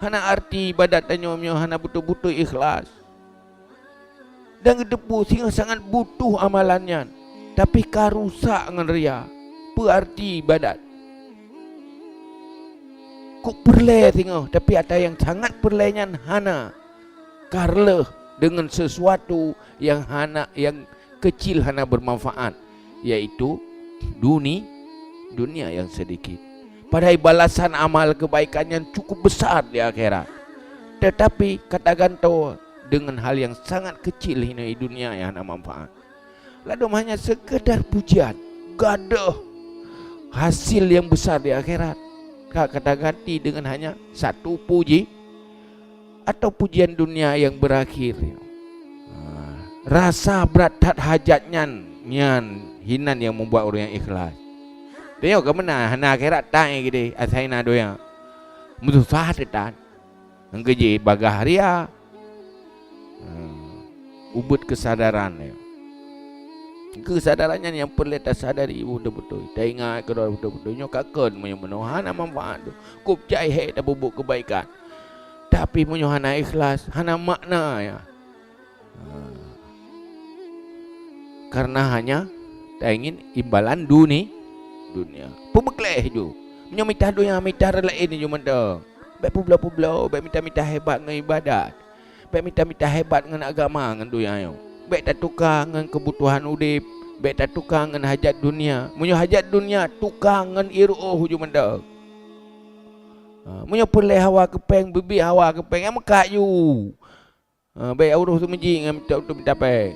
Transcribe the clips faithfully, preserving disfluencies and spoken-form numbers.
Hana arti ibadat tanyoe meunyoe hana beutôi-beutôi ikhlas. Dan geuteupeue singoh sangat butuh amalan nyan, tapi ka rusak ngon ria. Peue arti ibadat? Kok peureulée singoh, tapi ata nyang sangat peureulée nyan hana. Ka reuloh deungon sesuatu nyang hana, nyang keucil hana beumanfaat, yaitu duni-, dunia nyang seudikit. Padahai balasan amal keubaikan nyan cukup besar di akhirat. Teutapi ka tagantoe deungon hal nyang sangat keucil hinoe di dunia nyang hana manfaat. Ladom hanya seukeudar pujian, gadôh hasil nyang besar di akhirat, ka, ka taganti deungon hanya satu puji atau pujian dunia nyang beurakhé. Ha, rasa brat that hajat nyan, nyan hinan nyang mubuat ureuëng nyang ikhlas. Tanyoe ka meunan, hana akhirat tan geude asai na donya. Meususah teuh tan. Nyang keujih bagaih ria. Hmm. Ubit keusadaran nyoe. Keusadaran nyan nyang peureulée tasadari beutôi-beutôi, taingat keudroe beutôi-beutôi. Nyoe ka kon meunyoe meunoe hana manfaat tu. Kop cai hék tapeubuet keubaikan, tapi meunyoe hana ikhlas, hana makna nyan. Ha. Karena hanya taingin imbalan duni-, dunia. Peumeukleh ju. Meunyoe mita donya, mita rot laén ju mantong. Bék peubloe-peubloe, bék mita-mita hebat ngon ibadat. Bék mita-mita hebat ngon agama, ngon donya nyoe. Bék tatuka ngon keubutuhan udeb, bék tatuka ngon hajat dunia. Meunyoe hajat dunia, tuka ngon ié ruoh ju mantong. Ha, meunyoe peureulée hawa keupéng, beubiet hawa keupéng, nyang meukat ju. Ha, bék uroe seumeujik ngon mita, untuk mita péng.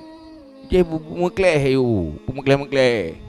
Jih bu-, bu-, meukleh ju, peumeukleh-meukleh.